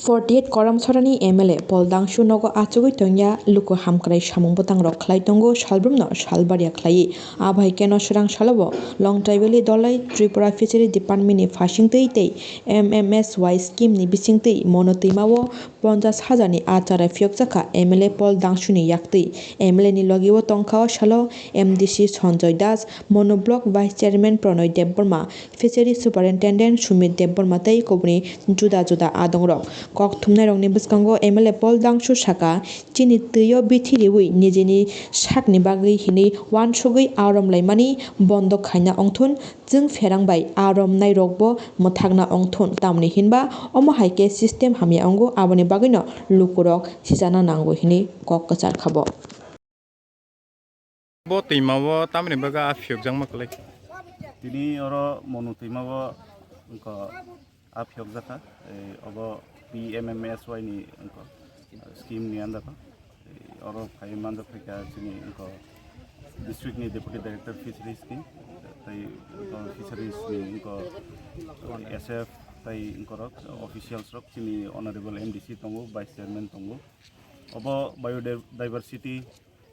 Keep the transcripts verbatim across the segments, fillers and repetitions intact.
Forty eight Koramchorani M L A Paul Dangshu nogo achugwi tongya luku hamkrai samung bwtangrok khlai tongo salbrumno salbarya khlaiwi. Abo hai khe Noswrang salobo Longtrai Valley Dolai Tripura Fishery Department ni phasingtwi tei M M S Y scheme ni bisingtwi mono twimao ponchas hajar ni achara phiyokjakha M L A Paul Dangshu ni yaktwi. M L A ni logi o tongkha o salo M D C Sanjoy Das, Mono Block Vice Chairman Pronoy Debbarma, Fishery Superintendent Sumit Debbarma tei kubuni juda juda adongrok. Kok thumnairokni bwskango M L A Paul Dangshu saka, chini twi o bithi riwi nijini sakni bagwi hinwi uansugwi arom laimani bondo khaina ongthun, chwng pherang bai arom nairokbo mwthakna ongthun, tamni hinba omo hai khe system hamya wngo, aboni bagwino lukurok sijana nango hinwi kok kwchar kha bo. Bo twima o tamni bagwi a phiyokjakma kwlai? Tini oro Monu twima o wngkha a phiyokjakha, eh, obo P M M S Y ni wngkha, eh, scheme ni under o. Eh, oro phai manjak phaikha chini wngkha district ni Deputy Director Fisheries ni, tei wngkha Fisheries ni wngkha S F tei wngkha rok officials rok chini Honorable M D C tongo, Vice Chairman tongo. Obo biodiversity,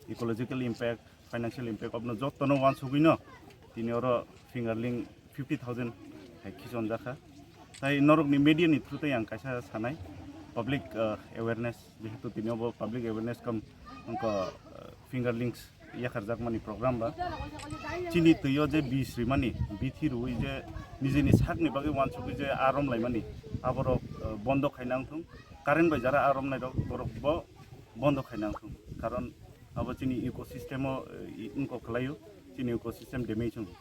ecological impact, financial impact, obno jottono uansugwino tini oro fingerling fifty thousand hai khichonjakha. Tai norokni media ni through tei ang kaisa sanai, public, uh, awareness, jehetu tini obo public awareness cum wngkha, uh, fingerlings yakharjakmani program ba. Chini twi o je bis rimani, bithi rwi je nijini sakni bagwi uansugwi je arom laimani, aborok, uh, bondo khaina wngthung. Current bai jara arom nairok borok bo bondo khaina wngthung, karon abo chini ecosystem o, eh, wngkok kwlaio, chini ecosystem damage wngo.